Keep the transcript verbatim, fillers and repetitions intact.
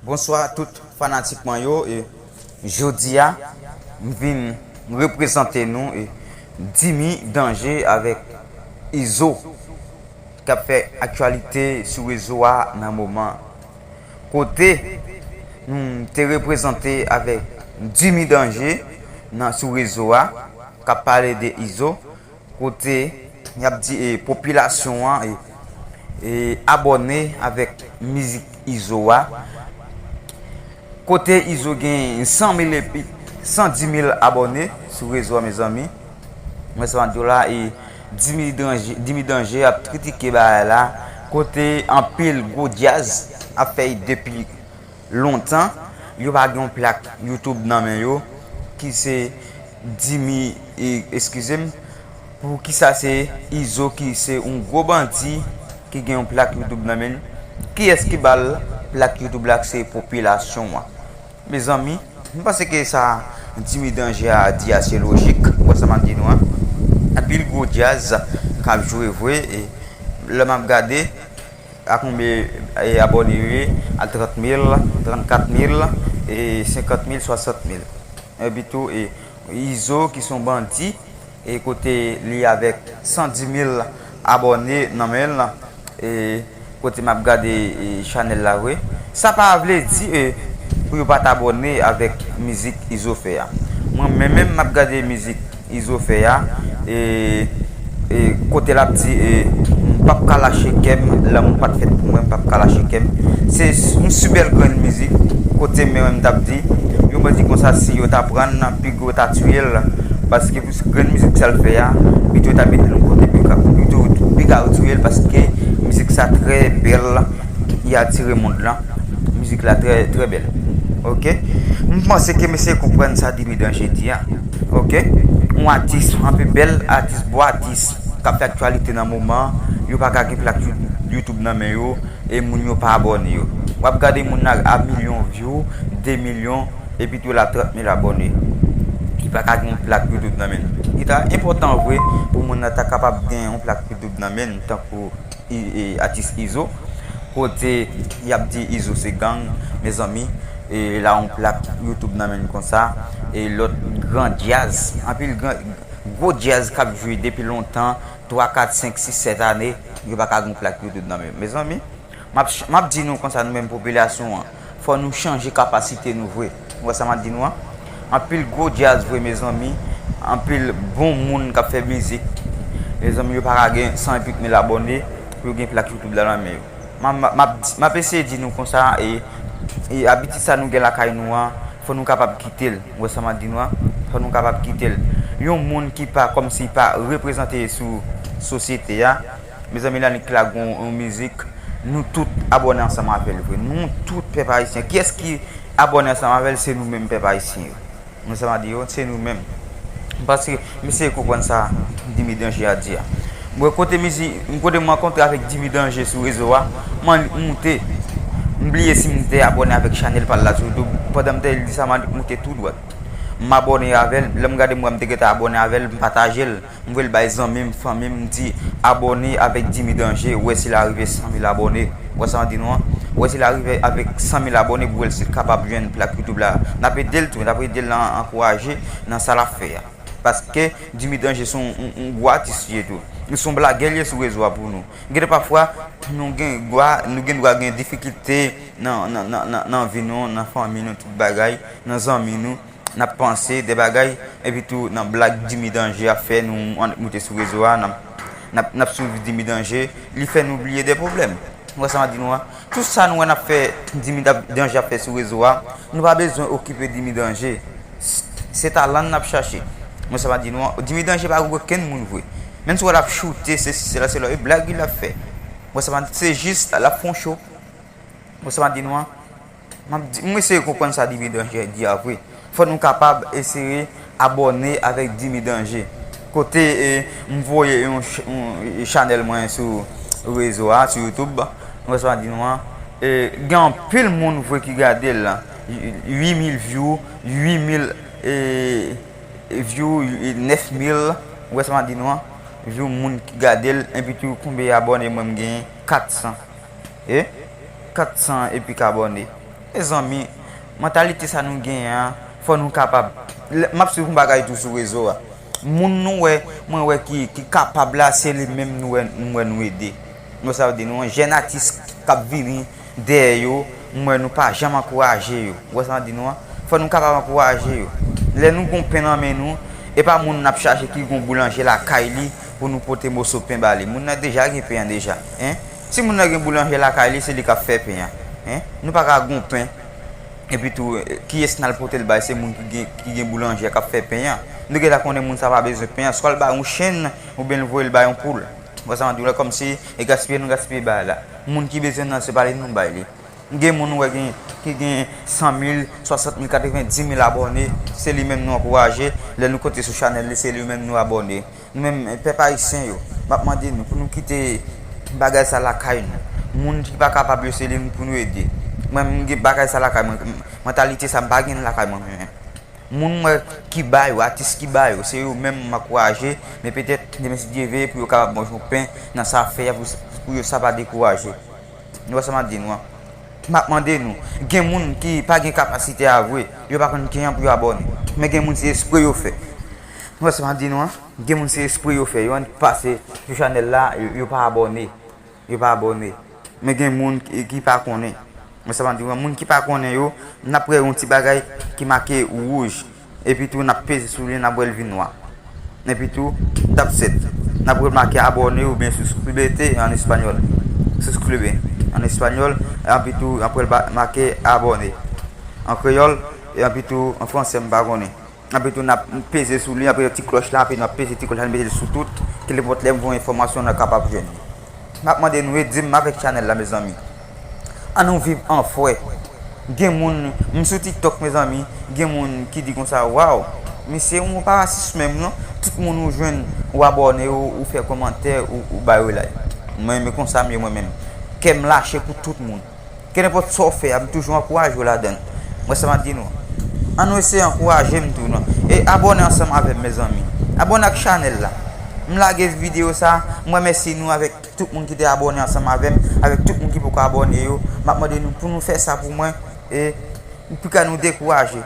Bonswa tout fanatik mwen yo. E jodi a, m vin reprezante nou e Dimy Danger avèk Izo k ap fè aktyalite sou rezo a nan moman. Kote nou te reprezante avèk Dimy Danger nan sou rezo a k ap pale de Izo. Kote y ap di e, popilasyon an e, e abòne avèk mizik Izo a. Kote Izo gen san mil epi san di mil abòne sou rezo a, mezanmi. Mwen sa di w la, e Dimy Danger, Dimy Danger ap kritike bagay la. Kote anpil gwo djaz ap fè depi lontan, yo pa gen yon plak YouTube nan men yo ki se Dimy, e, eskize m, pou kisa se Izo ki se yon gwo bandi ki gen yon plak YouTube nan men l? Kiyès ki ba l plak YouTube la? Se popilasyon an. Mezanmi, m panse ke sa Dimy Danger a di a se lojik. Ou wè sa m ap di nou an? Anpil gwo djaz k ap jwe vre. E lè m ap gade, a konbyen e, abòne yo ye? A trant mil, trannkat mil, e senkant mil, swasant mil. Epi tou, e Izo ki se yon bandi, e kote li avèk san di mil abòne nan men l, e kote m ap gade e, chanèl la vre. Sa pa vle di e, pou yo pa t abòne avèk mizik Izo fè a. Mwen menm, menm m ap gade mizik Izo fè a, e, e kote l ap di e, m p ap ka lache kè m, lanmou pa t fèt pou mwen, m p ap ka lache kè m. Se yon si bèl grenn mizik, kote mwen menm m t ap di, yon bandi konsa si yo ta pran l, pito yo ta tiye l, paske pou grenn mizik sa l fè a, pito yo ta mete l yon kote pi ka, pito yo pi ka tiye l, paske mizik sa trè bèl, li atire mond lan, mizik la trè, trè bèl. Oke? M panse ke mesye konprann sa Dimy Danger di a. Oke? Yon atis, anpil bèl atis, bon atis, k ap fè aktyalite nan moman an, yo pa ka gen plak You-, YouTube nan men yo, e moun yo pa abòne yo. W ap gade moun nan a milyon view, de milyon, epi tou l a trant mil abòne. Li pa ka gen yon plak YouTube nan men l. Li ta enpòtan vre pou moun nan ta kapab gen yon plak YouTube nan men l, tankou i-, e, atis Izo, kote y ap di Izo se gang, mezanmi, e la yon plak YouTube nan men l konsa, e lòt gran djaz, anpil gran, gwo djaz k ap jwe depi lontan, twa, kat, senk, sis, sèt ane, yo pa ka gen yon plak YouTube nan men yo. Mezanmi, m ap, m ap di nou konsa, nou menm popilasyon an, fò nou chanje kapasite nou vre. Ou wè sa m ap di nou an? Anpil gwo djaz vre, mezanmi. Anpil bon moun k ap fè mizik. Mezanmi, yo pa ka gen san e pik mil abòne pou yo gen plak YouTube la nan men yo. M ap, m ap, m ap eseye di nou konsa, e, e abitid sa nou gen lakay nou an, fò nou kapab kite l. Ou wè sa m ap di nou an? Fò nou kapab kite l. Yon moun ki pa, kòmsi pa reprezante sou sosyete a, mezanmi, l annik lage yon, yon mizik, nou tout abòne ansanm avè l vre. Nou tout pèp ayisyen. Kiyès ki abòne ansanm avè l? Se nou menm pèp ayisyen yo. Nou sa m ap di yo, se nou menm. M panse mesye konprann sa Dimy Danger a di a. Mwen kote mizi-, kote m rankontre avèk Dimy Danger sou rezo a, m annik moute. M bliye si m te abòne avèk chanèl pa l la sou YouTube. Pandan m te di sa, m annik moute tou dwat. M abòne avè l. Lè m gade m wè m te gentan abòne avè l, m pataje l. M voye l bay zanmi m, fanmi m, m di abòne avèk Dimy Danger, wè si l a rive san mil abòne. Wè sa m di nou an? Wè si l a rive avèk san mil abòne pou wè si l kapab jwenn plak YouTube la. N ap ede l tou, n ap ede l nan ankouraje nan sa l ap fè a. Paske Dimy Danger se yon, yon, yon gwo atis li ye tou. Li se yon blagè li ye sou rezo a pou nou. Gen de pafwa, nou gen dwa, nou gen dwa gen difikilte nan, nan, nan, nan, nan vi nou, nan fanmi nou, tout bagay, nan zanmi nou. N ap panse de bagay, epi tou nan blag Dimy Danger ap fè, nou annik moute sou rezo a, n ap, n ap, n ap swiv Dimy Danger, li fè nou bliye de pwoblèm. Ou wè sa m ap di nou an? Tout sa nou wè n ap fè, Dimy Da-, Danger ap fè sou rezo a, nou pa bezwen okipe Dimy Danger. S-, se talan n ap chache. Ou wè sa m ap di nou an? Dimy Danger pa okenn moun vre. Menm si w wè l ap choute, se, se la, se la, e blag li ap fè. Ou wè sa m ap di, se jis l ap fè yon show. Ou wè sa m ap di nou an? M ap di, m eseye konprann sa Dimy Danger di a vre. Fò nou kapab eseye abòne avèk Dimy Danger. Kote, e, m voye yon ch-, yon chanèl mwen sou rezo a, sou YouTube. Ou wè sa m ap di nou an? E, gen anpil moun vre ki gade l. Uit mil view, uit mil, e, view, nèf mil. Ou wè sa m ap di nou an? View moun ki gade l, epi tou konbyen abòne mwen m genyen? Kat san. E kat san epi k abòne. Mezanmi, mantalite sa nou genyen an, fò nou kapab. M ap swiv yon bagay tou sou rezo a. Moun nou wè, mwen wè ki, ki kapab la, se li menm nou wè, m wè nou ede. Nou sa di nou, jèn atis k ap vini dèyè yo, m wè nou pa janm ankouraje yo. Ou wè sa m di nou an? Fò nou kapab ankouraje yo. Lè nou gon pen nan men nou, e pa moun n ap chache ki gon boulanje lakay li pou nou pote moso pen ba li. Moun nan deja gen pen an deja. Hein? Si moun nan gen boulanje lakay li, se li k ap fè pen an. Hein? Nou pa ka gon pen. Epi tou, kiyès n al pote l bay? Se moun ki gen, ki gen boulanje k ap fè pen an. Nou gentan konnen moun sa pa bezwen pen an. Swa l bay yon chen, oubyen l voye l bay yon poul. Ou wè sa m di w la, kòmsi e gaspiye nou gaspiye bagay la. Moun ki bezwen nan, se pa li nou bay li. Gen moun ou wè gen, ki gen san mil, swasant mil, katreven, di mil abòne, se li menm nou ankouraje. Lè nou konte sou chanèl li, se li menm nou abòne. Nou menm, pèp ayisyen yo, m ap mande nou pou nou kite bagay sa lakay nou. Moun ki pa kapab yo, se li pou nou ede. Mwen, m gen bagay sa lakay mwen, mantalite sa m pa gen lakay mwen menm. Moun mwen ki ba yo, atis ki ba yo, se yo menm m ankouraje, men petèt, demen si Dye vle, pou yo kapab manje yon pen nan sa fè a, pou, pou yo sa pa dekouraje. Nou wè sa m ap di nou an? M ap mande nou, gen moun ki pa gen kapasite a vre, yo pa konn kijan pou yo abòne. Men gen moun se espre yo fè. Nou wè sa m ap di nou an? Gen moun se espre yo fè, yo annik pase sou chanèl la, yo, yo pa abòne. Yo pa abòne. Men gen moun ki, ki pa konnen. Mwen sa m ap di nou an, moun ki pa konnen yo, n ap wè yon ti bagay ki make wouj. Epi tou, n ap peze sou li, n ap wè l vin nwa. Epi tou, etap sèt, n ap wè l make abòne oubyen suscríbete an espanyòl. Suscribe an espanyòl, epi tou, n ap wè l ba-, make abòne an kreyòl, epi tou, an fransè, m pa konnen. Epi tou, n ap peze sou li, epi ti klòch la, epi n ap peze ti klòch la, n mete l sou tout, ke nenpòt lè m voye enfòmasyon, n ap kapab jwenn li. M ap mande nou ede m avèk chanèl la, mezanmi. An nou viv an frè. Gen moun, m sou TikTok, mezanmi, gen moun ki di konsa, waw, misye, ou pa rasis menm, non? Tout moun ou jwenn, ou abòne, ou, ou fè kòmantè, ou, ou ba yo like. Mwen, men konsa m ye mwen menm. Kè m lache pou tout moun. Ke nenpòt sa w fè a, m toujou ankouraje w ladan l. Mwen sa m ap di nou. An nou eseye ankouraje m tou, non. E abòne ansanm avè m, mezanmi. Abòne ak chanèl la. M lage videyo sa, m remèsye nou avèk tout moun ki te abòne ansanm avè m, avèk tout moun ki poko abòne yo. M ap mande nou pou nou fè sa pou mwen, e pou ka nou dekouraje.